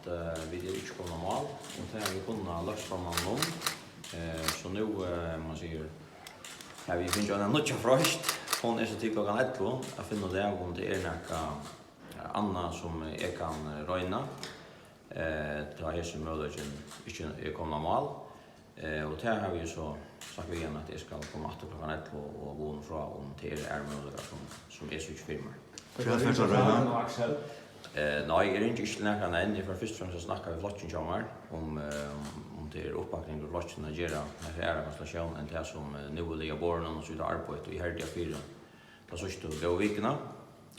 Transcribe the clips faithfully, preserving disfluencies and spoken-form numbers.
Eh, vit eru ikki komin á mál, og tað hava vit kunnað løgtingsformannin um. Eh, so nú, eh, man sigur, hava vit fingið eina nýggja freist. Hon er so til klokkan ellivu at finna út av, um tað er nakað, eh, annað, sum eg kann, eh, royna. Eh, tá hesin møguleikin ikki er komin á mál. Eh, og tað havi eg so sagt við hann, at eg skal koma aftur klokkan ellivu og boða frá, um tað eru aðrir møguleikar, sum, sum eg síggi fyri mær. Hvat fert tú at royna? Eh, nei, eg ringi ikki til nakran enn. Eg fari fyrst og fremst at snakka við flokkin hjá mær, um, eh, um tað er uppbakning í flokkinum at gera nakra aðra konstellatión enn tað, sum, eh, nú er ligið á borðinum, og so er tað arbeitt, og eg herdi fyri. Tað síðstu góðu vikuna.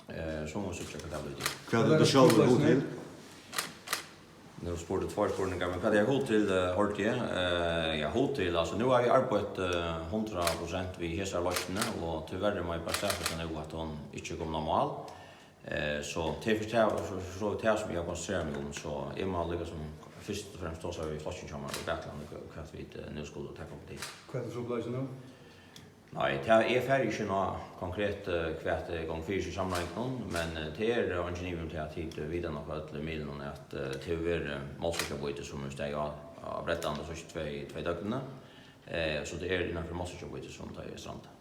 Eh, so má síggja, hvat tað blívur til. Hvat hevur tú sjálvur hug til? Nú spurdi tveir spurningar, men hvat eg havi hug til, eh, hoyrdi eg. Eh, ja, hug til, altso, nú havi eg arbeitt, eh, hundrað prosent við hesari loysnini, og tíverri má eg bara staðfesta nú, at hon ikki er komin á mál. Eh, so tað er fyrst tað, so, so tað, sum eg havi konsentrerað meg um, so eg má líka sum fyrst og fremst tosa við flokkin hjá mær og Bjartland, hvat vit, eh, nú skulu taka upp til. Hvat er trupulleikin nú? Nei, tað, eg fari ikki inn á konkret, eh, hvat, eh, gongur fyri seg í samráðingunum, men, eh, tað er, eh, eingin ivi um tað, at tit, eh, vita nokk øll í miðlunum, at, eh, tað hevur verið, eh, málsøkjabýti, sum hevur staðið á, á breddandi síðstu tvey, tvey døgnini. Eh, so tað er innan fyri málsøkjabýti, sum tað er strandað.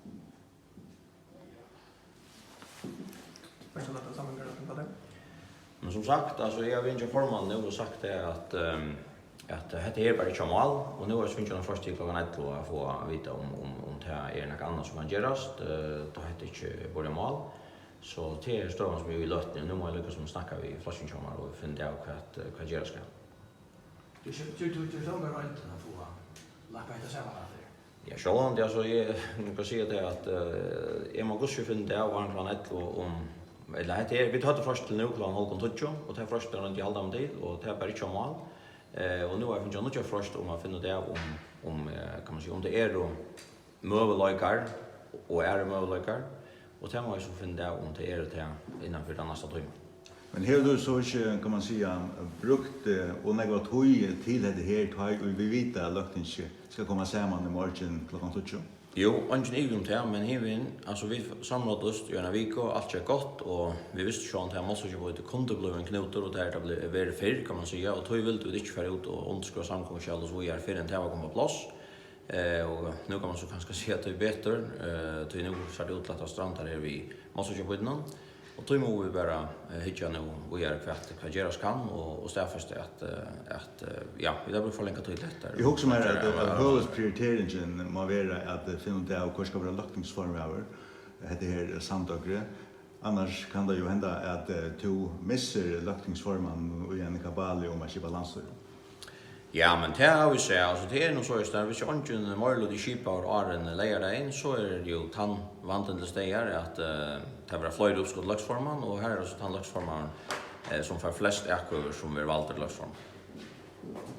Persónliga samráðingar, hvat er? Men sum sagt, altso, eg havi ringt til formannin nú og sagt tað, at, ehm, at hetta her er bara ikki á mál, og nú havi eg fingið eina freist til klokkan ellivu at fáa at vita, um, um, um tað er nakað annað, sum kann gerast, eh, tá hetta ikki er borið á mál. So tað er støðan, sum er í løtuni, og nú má eg líka sum snakka við flokkin hjá mær og finna út av, hvat, eh, hvat gerast skal. Tú ger, tú, tú, tú ger sovorðnar royndir at fáa lappað hetta saman aftur? Ja, sjálvandi, altso, eg, nú kann eg siga tað, at, eh, eg má gudskjelov finna tað av áðrenn klokkan ellivu, um, ella hetta er, vit høvdu freist til nú klokkan hálvgum tíggju, og tað freistið royndi eg at halda meg til, og tað er bara ikki á mál. Eh, og nú havi eg fingið nýggja freist um at finna út av, um, um, eh, kann man siga, um tað eru møguleikar og aðrir møguleikar, og tað má eg so finna av, um tað eru tað innan fyri tann næsta tíman. Men hevur tú so ikki, kann man siga, brúkt, eh, ov nógva tíð til hetta her, tá ið vit vita, at Løgtingið skal koma saman í morgin klokkan tíggju? Jú, eingin ivi um tað, men hinvegin, altso, vit samráddust í eina viku, og alt gekk gott, og vit vistu sjálvandi, at málsøkjabýtið kundi blivið ein knútur, og tað er tað bli-, verið fyrr, kann man siga, og tí vildu vit ikki fara út og undirskriva samgonguskjal og so víðari, fyrr enn tað var komið á pláss. Eh, og nú kann man so kanska siga, at tað er betur, eh, tí nú sær tað út til, at tað strandar her við málsøkjabýtinum, og tí mugu vit bara, eh, hyggja nú víðari, hvat, hvat gerast kann, og, og staðfesta, at, eh, at, eh, ja, vit hava brúk fyri longri tíð til hetta. Eg hugsi mær, at, at høvuðsprioriteringin má vera at, eh, finna út av, hvør skal vera løgtingsformaður hetta her samdøgrið. Annars kann tað jú henda, at, eh, tú missir løgtingsformannin í eini kabali um at skipa landsstýri. Ja, men tað hava vit sæð. Altso, tað er nú soleiðis, at viss eingin meiriluti er skipaður áðrenn leygardagin, so er jú tann vandin til staðar, at, eh, tað verða fleiri uppskot til løgtingsformann, og har er so tann løgtingsformaðurin, eh, sum fær flest atkvøður, sum verður valdur løgtingsformaður.